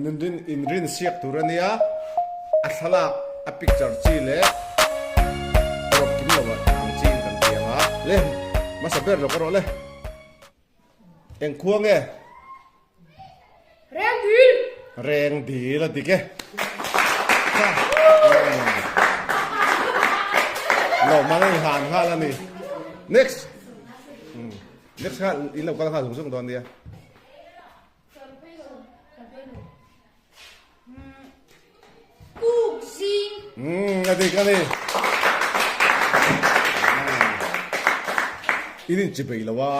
In inrin siak tur a nia, a thlalak a picture chi leh rawp kim lo ang chi in kan ti ang a, le hmasa ber lo ka rawh le. Eng khua nge? Reng dil! Reng dil a dik e. Lo man a inhlan nghal a ni. Next! Next kha in lo kal nghal zung zung dawn nia. Puk zing. Umm a dik a ni. In in chi bei lo a.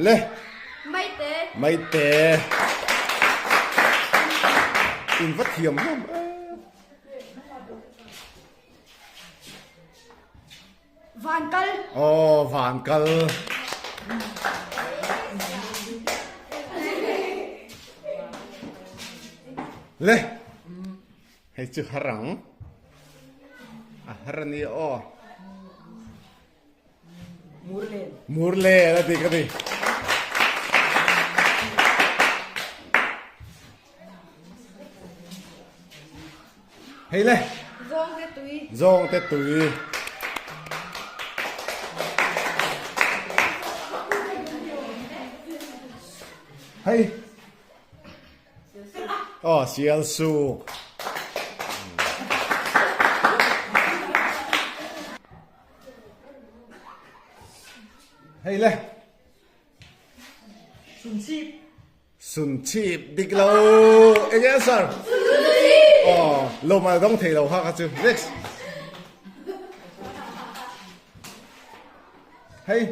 Le. Maite. Maite. In va thiam hlawm em. Van kal. Aw van kal. Le. Hei chu har ang. A har a ni aw. Murlen. Murlen a ti ka ti. Hei le. Zawng te tui. Zawng te tui. Hei. Oh, sial suk. Hei le. Sun chip. Sun chip dik lo. Eng answer? Oh, lo mal dong thei lo ha kha chu. Next. Hei.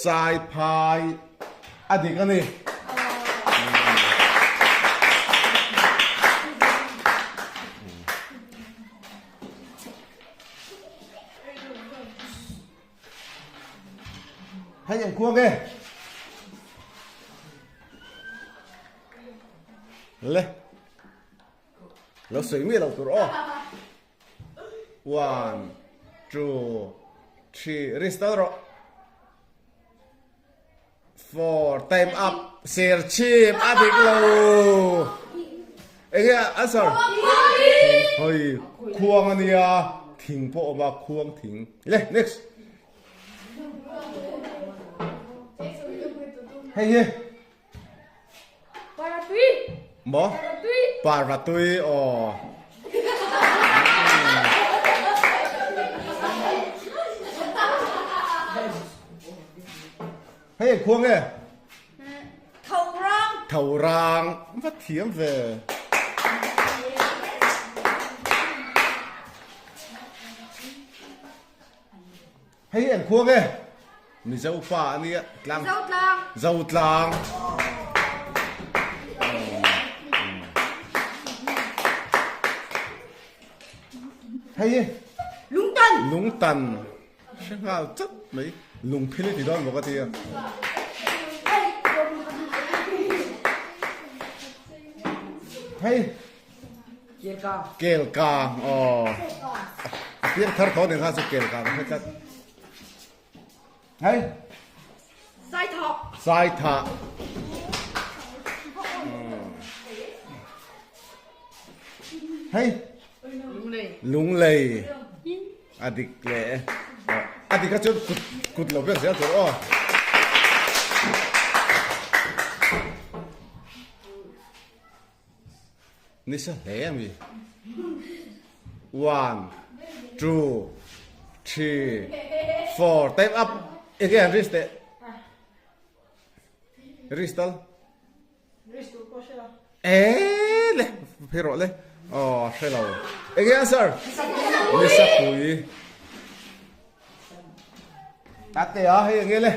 Saiphai a dik a ni. Hei ang kuang e. Le. Lo sawi miah lo tur aw. One, two, three, restart rawh. Four, time up. Ser chip a dik lo. Enge answer? Hoi, khuang ania, thing pawh awm a, khuang thing. Le, next. Hei hi. Paratui. Maw? Paratui. Paratui aw. Hei eng khua nge? Thorang. Thorang. Va thiam ve. Hei eng khua nge? Mizo pa a nia tlang. Zotlang. Zotlang. Hei hi. Lungtan. Lungtan. Hre nghal chat mai. Lungphil i ti dawn bawk a tia. Hei. Kelkang. Kelkang aw. A piang thar tho nen khan chu kelkang a hre tlat. Hei. Saithah. Saithah. Hei. Lunglei. Lunglei. A dik leh e. A dik a chuan kut kut lo vel zel tur aw. Nisa hle a mi. One, two, three, four. Time up. Enge an risk teh? Risk tal. Risk tur pawh hre lo. Eh le, phei rawh le. Oh, hre lo. Enge answer? Nisa pui. Tate a hei enge le.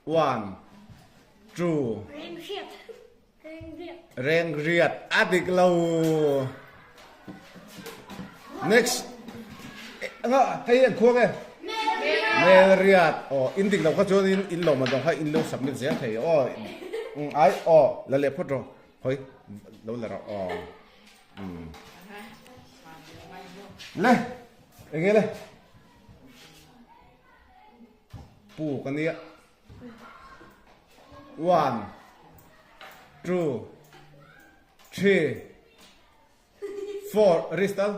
One, two. Reng riat. Reng riat. Reng riat a dik lo. Next. Nga hei an khuang e. Melriat aw in dik lo kha chuanin in lawm an dawng kha in lo submit zel thei aw ai aw la leh phawt rawh hawi lo la rawh aw umm le enge le pu ka nia one two three Four, Ristal.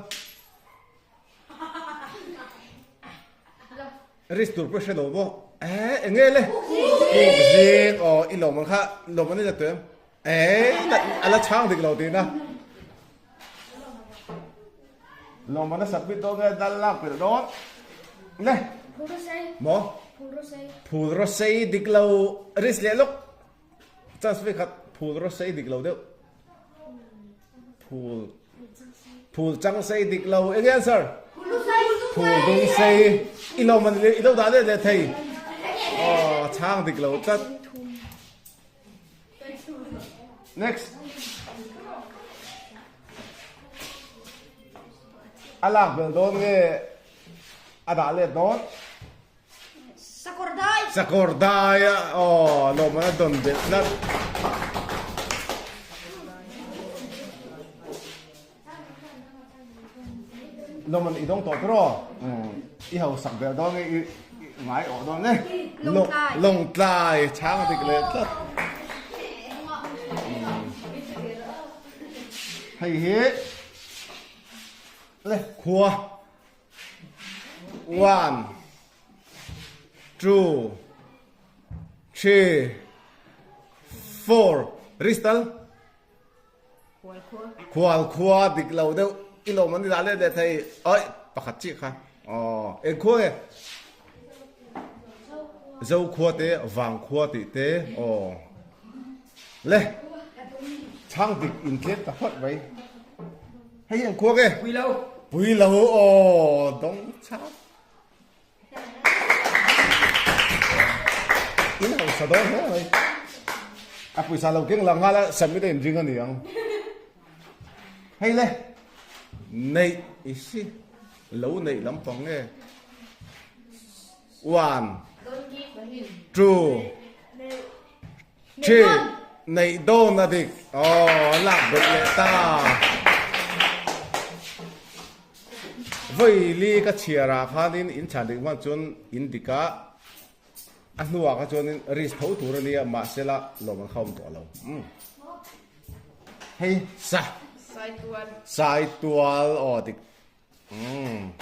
Ris tur pawh hre lo maw? Eh, enge le? Puk zing, aw, i lawm ang kha, lawm an i la tuem. Eh, a la chhang dik lo tihna. Lawm an a submit dawn nge, dal lak pelh dawn. Le? Maw? Phul rosei dik lo, ris leh lawk. Chance ve khat phul rosei dik lo deuh. Phul phul chang sei dik lo eng answer phul dung sei i lo man i lo dah leh leh thei oh chang dik lo tlat next a lak bel dawn nge a dah let dawn Sakawr dai. Sakawr dai a aw lawmman a dawn belh tlat. Lawmman i dawng tawh tiraw? I hausak ber dawn nge i ngai awh dawn nge? Lawngtlai chhang a dik leh tlat. Hei hi le khua. One, two, three, four. Ristal. Khual khua dik lo deuh i lawm an ni dah leh leh thei. Oi, pakhat chi kha. Oh, eng khua nge? Zo khua te, vang khua tih te. Oh. Le. Chhang dik in tlem ta phawt mai. Hei eng khua nge? Pui lo. Pui lo aw dawng chak. In hausa dawn hle mai. A pawisa lo keng lang nghal a submit a inring a ni ang. Hei le neih i si lo neih lampang nge. One, two, Thi neih dawn a dik. Aw, lak belh leh ta. Vawi li ka chhiar ah khanin in chhan dik hman chuan in dik a, a hnuah kha chuanin risk tho tur a nia, mahse la lawm an kha awm tawh lo. Umm. Hei sa. Saitual. Saitual aw dik. Umm.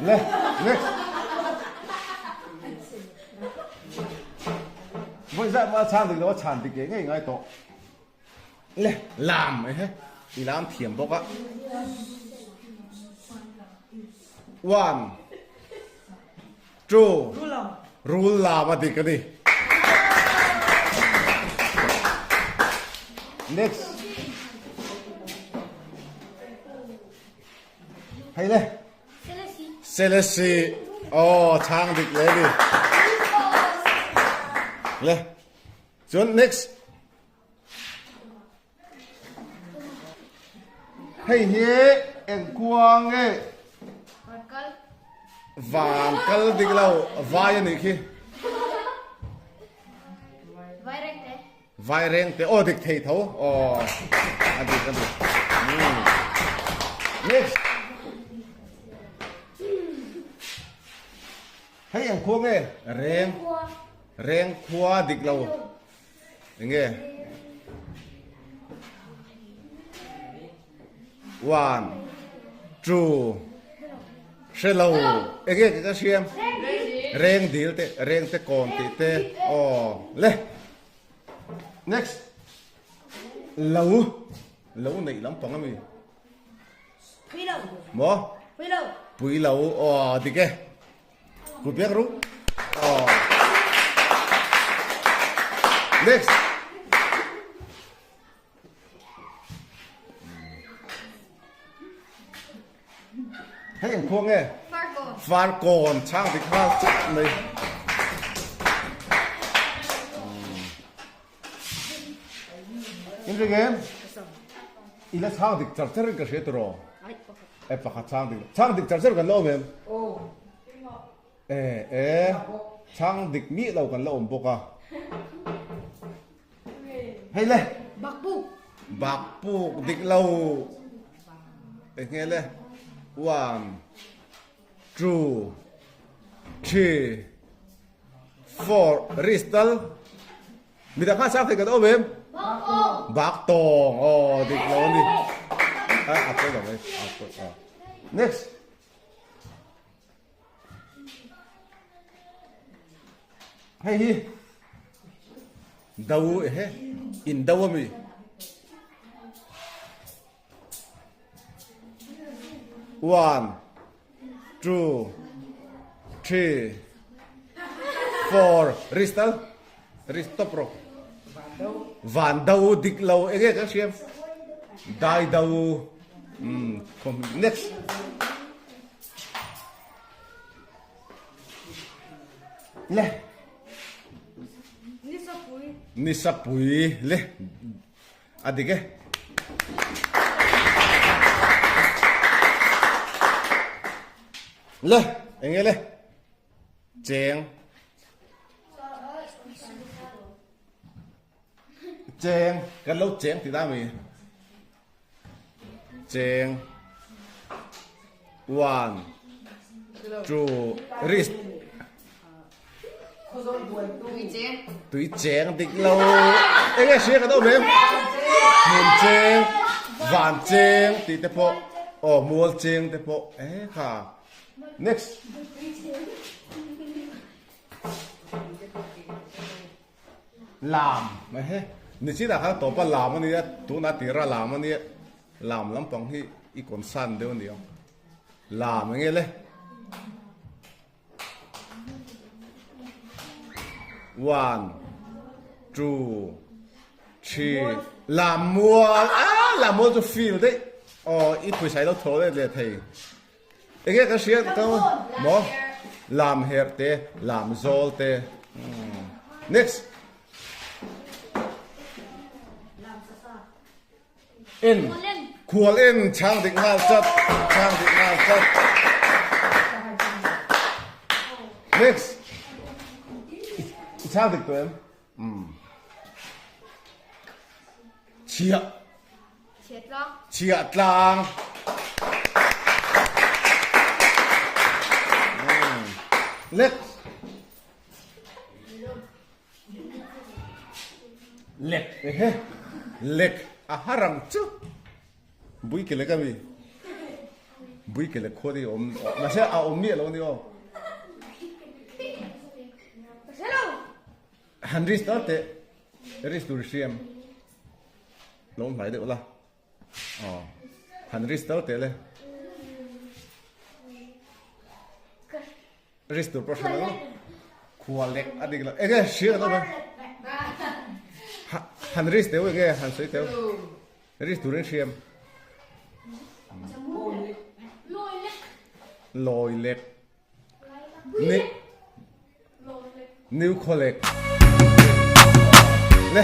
Le, next. Voi zat ma chang dik lo a chan dik ngei ngai tawh. Le, lam eh he. I lam thiam bawk a. One, two, rul lam a dik a ni. Next. Hei le. Selesi. Oh, chang dik le ni. Le. Chuan next. Hei hi eng kua nge van kal dik lo vai a nih khi vai reng te aw dik thei tho aw a dik a dik next hei eng khua nge reng reng khua dik lo Enge? One, two, hre lo. Enge ka hriam? Reng dil te, reng te kawn tih te. Aw, le. Next. Lo. Lo neih lampang ami. Pui lo. Maw? Pui lo. Pui lo. Aw, dik e. Ku biak ru. Oh. Next. Hei eng khuang nge? Farkawn. Farkawn chang dik nghal chat mai. In ring em? I la chang dik char char in ka hria tiraw? E pakhat chhang dik chhang dik char char kan la awm em? E e chhang dik mih lo kan la awm bawk a. Hei le. Bakpuk. Bakpuk dik lo. Eng nge le? One, two, three, four, Ristal. Midang kha chang thei kan awm em? Bak tawng. Aw dik lo a ni. A a pawi lo mai. A pawi a. Next. Hei hi. Do he. In do ami. One, two, three, four. Ristal, ris stop ro. Van do dik lo enge ka hriam. Dai do. Um, next. Le. Nisapui. Nisapui le. A dik e. Le, eng nge le? Cheng. Cheng, kan lo cheng ti da mi. Cheng. One, two, wrist. Tui cheng dik lo. Eng nge hria kan awm em? Hmun cheng, van cheng tih te pawh, aw mual cheng te pawh e kha. Next. Lam mai he. Nichinah khan tawpa lam a nia, tunah tira lam a nia. Lam lampang hi i concern deuh a ni ang. Lam eng nge le? One, two, three. Lammual ah lammual chu field daih. Aw i pawisa i lo thaw let leh thei. Enge ka hriat ka maw lam herh te lam zawl te. Next. En khual en chhang dik nghal chat chhang dik nghal chat next i chhang dik tawh em um chhiah chhiah tlang next Lek ehe lek a har ang chu bui ke lek ami bui ke lek khuat hi awm mahse a awm miah lo a ni aw han risk tal teh risk tur hriam lo awm hlai deuh la aw han risk tal teh le Risk tur pawh hre lo khua lek a dik lo enge hria kan awm em han risk teu enge han sawi teu risk turin hriam lawi lek ni new khaw lek le.